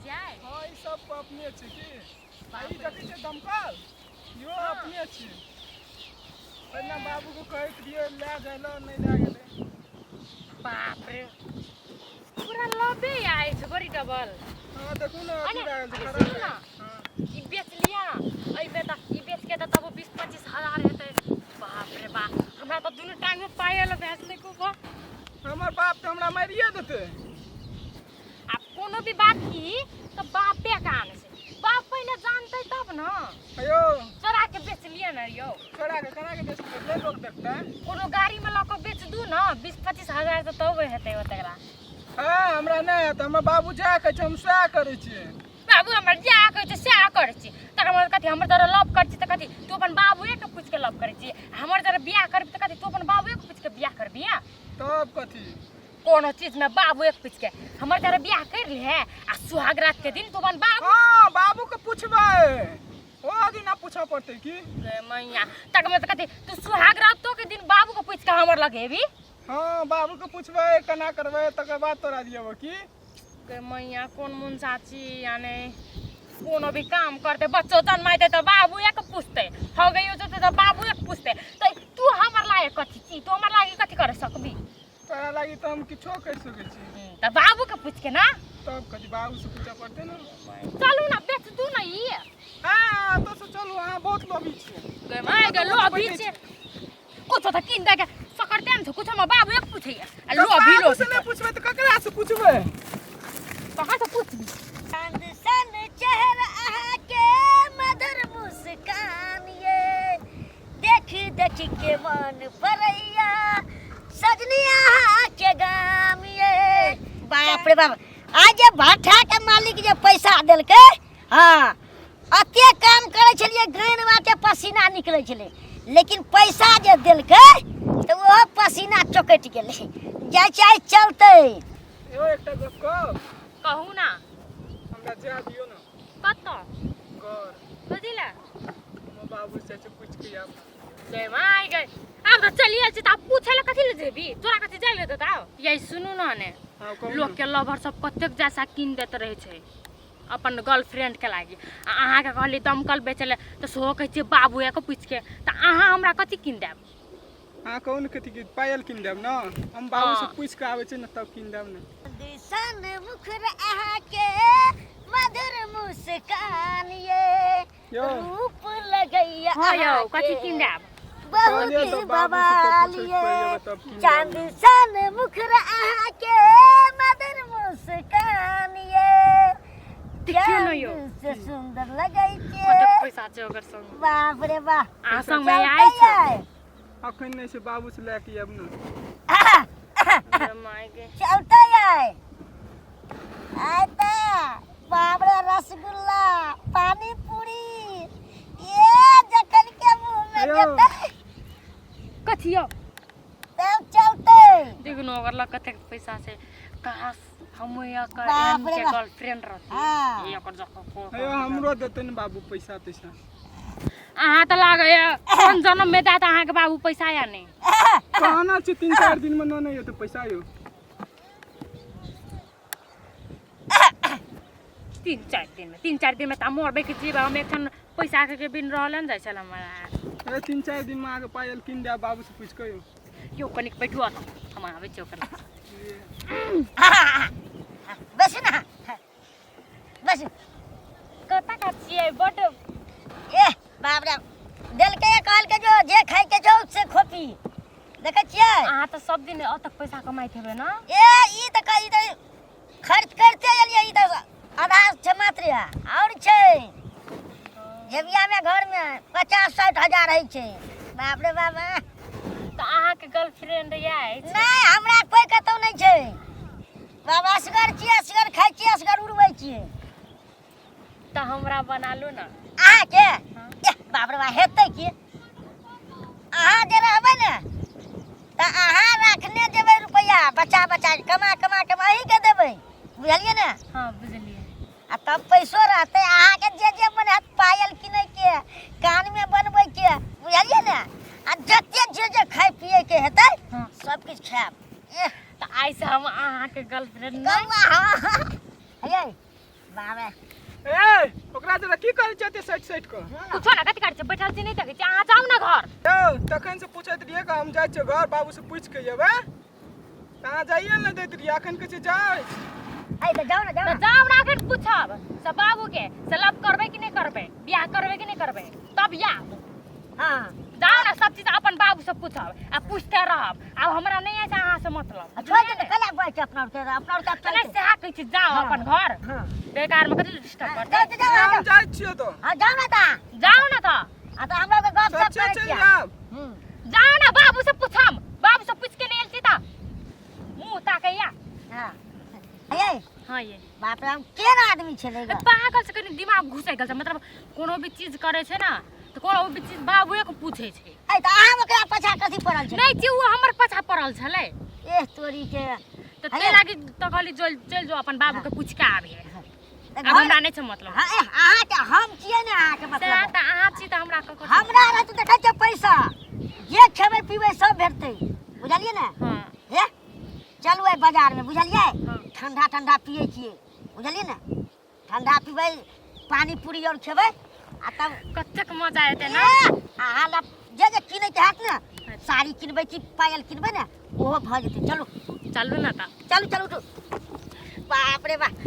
छियै? हँ, ई सब अपने छै की? आ ई देखै छियै दमकल, इहो अपने छियै। पहिने बाबूके कहैत रहियै लए जाइ लए, नहि लए गेलै। बाप रे, पूरा लबे आइ छै, बड़ी डबल। हँ, देखू ने, अथी अरे, भए गेल छै, अरे, खराब सुनू भए ना। गेल। हँ। ई बेच लिया, एहिमे तऽ ई बेच के तऽ तब 20-25 हजार हेतै। बाप रे बाप, हमरा तऽ दुनू टांग में पायल भए गेलै खूब। हमर बाप तऽ हमरा मारिए देतै। आब कोनो भी बात की तऽ बापे कान छै, बाप पहिले जानतै तब ने। अयो। चोरा के बेच लिअ ने यौ। चोरा के केना के बेच लेबै? लोक देखतै। कोनो गाड़ी में लऽ कऽ बेच दू ने, 20-25 हजार तऽ तब हेतै ओतकरा। हँ, हमरा नहि हेतै। हमर बाबू जएह कहै छै, हम सएह करै छियै। बाबू हमर जे कहै छै सएह करै छी। तकर बाद कथी हमर जरा लव करै छी तऽ कथी तू अपन बाबुए के पूछि के लव करै छी? हमर जरा बियाह करबी तऽ कथी तू अपन बाबुए के पूछि के बियाह करबी? तब कथी? कोनो चीज में बाबुए के पूछि के। हमर जरा बियाह कर ले आ सुहाग रात के दिन तू अपन बाबू हँ, बाबू के पुछबै, ओ दिन ना पूछऽ पड़तै की? गे मैया, तकर बाद कथी तू सुहाग रातो के दिन बाबू के पूछि के हमर लगेबी? हँ, बाबू के पुछबै, केना करबै, तकर बाद तोरा दियेबो की। गे मैया, कोन मुनसा छी? यानी कोनो भी काम करते, बच्चो जन्माइते तऽ बाबुए के पूछते, हो गई जेते तऽ बाबुए के पूछते। तऽ तू हमर लायक कथी छी? तू हमर लागी कथी कर सकबी? तोरा लागी तऽ हम किछो करि सकै छी। तऽ बाबू के पूछ के ना। तब कथी, बाबू से पूछऽ पड़तै ने। चलू ना, बेच दू ना ई। हँ, तऽ से चलू, अहाँ बहुत लोभी छियै। गे माय गे, लोभी छै? कुछो तऽ कीन दे के सकरते ने छै कुछो में बाबुए के पूछैया आ तऽ लोभी। बाबू से लोभी नहि पुछबै तऽ ककरा से पुछबै? कहाँ से पूछबी? चांद सन चेहरा अहाँके, मधुर मुस्कान ये, देख देख के मन पड़ैया सजनी अहाँके गाम ये। बाप रे बाप, आज जे भट्ठा के मालिक जे पैसा देलकै, हाँ, अते काम करै छलियै, गानि बाटे पसीना निकलै छलै, लेकिन पैसा जे देलकै तऽ ओहो पसीना चोकटि गेलै। जाइ छै, आइ चलतै। यौ, एकटा गप कहब? कहू ना। हमरा जा दियौ ने। कतऽ? घर। कथी लए? हमर बाबू से छै, पूछि के आब। गे माय गे, आब तऽ चलि आयल छी तऽ आब पूछे लए कथी लए जेबी? तोरा कथी जाय लए देताव? ये सुनू ना ने। हँ, कहू। लोक के लवर सब कतेक जैसा कीन दैत रहै छै अपन गर्लफ्रेंड के लागी, आ अहाँके कहली दमकल बेचै लए तऽ सेहो कहै छियै बाबुए के पूछि के। तऽ अहाँ हमरा कथी कीन देब? अहाँ कहू ने, कथी की पायल कीन देब ने। हम बाबू से पूछि के आबै छी ने, तब कीन देब ने। सन मुखर अहाँके, मधुर मुस्कान ये, यौ। रूप लगैया। हँ यौ, अहाँके कथी कीन देब? कहलियै तऽ बहुत बाबू से बवाल पूछैत ये। पड़ि जेबै तब कीन देब चांद ने। सन मुखर अहाँके, मधुर मुस्कान ये, देखियौ ने यौ। चांद से सुंदर लगै छै। कतेक पैसा छै ओकर संग? बाप रे बाप। अहाँ संगमे आयल छै? अखन नहि छै, बाबू से लए के आयब ने। गे माय गे। चलते आय आय तऽ बाप रे, रसगुल्ला, पानी पूरी ये जखन के मुंह में हेलो। जेतै कथी यौ? तब चलते। देखू ने, ओकर लग कतेक पैसा छै। काश हम एकर बाप एहन रे के बाप। गर्लफ्रेंड रहती। हाँ। ई ओकर जखन हेयौ, हमरो देतै ने बाबू पैसा तैसा? अहाँ तऽ लागैया कोन जन्म में देत अहाँके बाबू पैसा या नहि। कहना छै 3-4 दिन में नहि एतै पैसा यौ। 3-4 दिन में, 3-4 दिन में तऽ हम मरबै के जीब? हम एखन पैसा के बिन रहले ने जाइ छल हमरा। ए, 3-4 दिन में अहाँके पायल कीन देब बाबू से पूछि के यौ। यौ, कनिक बैठू एतऽ, हम आबै छी ओकर। बस ना, बस। कतऽ का छियै बड? ए बाप रे, देलकै, कहलकै जो जे खाइ के छौ से खोपी। देखै छियै? अहाँ तऽ सब दिन अतक पैसा कमाइत हेबै ने? ए, ई तऽ कही तऽ खर्च करते एलियै। ई तऽ आधा छै मात्र, आओर छै जेबियामे, घरमे 50-60 हजार होइ छै। बाप रे बाप। तऽ अहाँके गर्लफ्रेंड या अछि? नहि, हमरा कोइ कतौ नहि छै बाबा। असगर छियै, असगर खाइ छियै, असगर उड़बै छियै। तऽ हमरा बना लू ने। अहाँके? हाँ। एह, बाप रे बाप, हेतै की? अहाँ जे रहबै ने तऽ अहाँ राखने जेबै रुपैआ बचा बचा के, कमा कमा के अहीँके देबै, बुझलियै ने? हँ, बुझलियै। आ तब पैसो रहतै, अहाँके जे जे मन हैत, पायल किनैके, कानमे बनबैके, बुझलियै ने? आ जते जे जे खाइ पियैके हेतै, सब किछु खायब। एह। तऽ आइसँ हम अहाँके गर्लफ्रेंड नहि? कौआ, हँ, यै। बाबे। ए, ओकरा जरा की करै छै एते सटि सटि कऽ? कुछो ना, कथी करै छै? बैठल छी, नहि देखै छी? अहाँ जाउ ने घर। यौ, तखन से पूछैत रहियै कि हम जाइ छियै घर, बाबू से पूछि के एबै, तऽ अहाँ जाइए ने दैत रहियै। अखन कहै छै जाइ। ए तऽ जाउ ने, जाउ तऽ ने। जाउ ने, अखन पूछब से बाबू के से लव करबै कि नहि करबै, बियाह करबै कि नहि करबै, तब आयब। हाँ। जाउ ने, सब चीज अपन बाबू से पूछब आ पूछते रहब। आब हमरा नहि अछि अहाँ से मतलब। आ छोड़ि दे ने, कला बोल छै अपना आरके, अपना आरके तऽ नहि चलतै। सएह कहै छी, जाउ हाँ। अपन घर। हाँ। बेकार में कथी डिस्टर्ब करतै? जाउ तऽ जाउ, हम जाउ। जाइ छियै तऽ। हाँ, जाउ ने तऽ। जाउ ने तऽ। आ तऽ हमरा के गप सप सच्चे करै चलि छियै। जायब। जाउ ने, बाबू से पूछम। बाबू से पूछ के नहि आयल छी तऽ मुँह ताकैया। हाँ, ये। हाँ ये। बाप रे, हम केहन आदमी छलै ग। पागल से कनि दिमाग घुसै गेल छै। मतलब कोनो भी चीज करै छै ने तऽ कोनो भी चीज बाबुए के पूछै छै। ए तऽ अहाँ ओकरा पाछा कथी पड़ल छै? नहि छी, ओ हमर पाछा पड़ल छलै। एह तोरी के। तऽ ते लागी तऽ कहली चल चल जो, अपन बाबू के पूछ के आबे। तऽ आब घर हमरा नहि छै मतलब। हाँ, ए, अहाँके हम छियै ने अहाँके सएह मतलब। तऽ अहाँ छी तऽ हमरा ककर? हमरा रहत देखै छियै पैसा, जे खेबै पीबै सब भेटतै, बुझलियै ने? हाँ। हे चलू एहि बाजारमे, बुझलियै? हाँ। ठंडा ठंडा पियै छियै, बुझलियै ने? ठंडा पीबै, पानी पूरी आओर खेबै आ तब कतेक मजा एतै ने। ए, अहाँ लग जे जे किनैके हैत ने, साड़ी किनबै कि पायल किनबै ने, ओहो भऽ जेतै। चलू। चलू ने तऽ। चलू चलू, उठू। बाप रे बाप।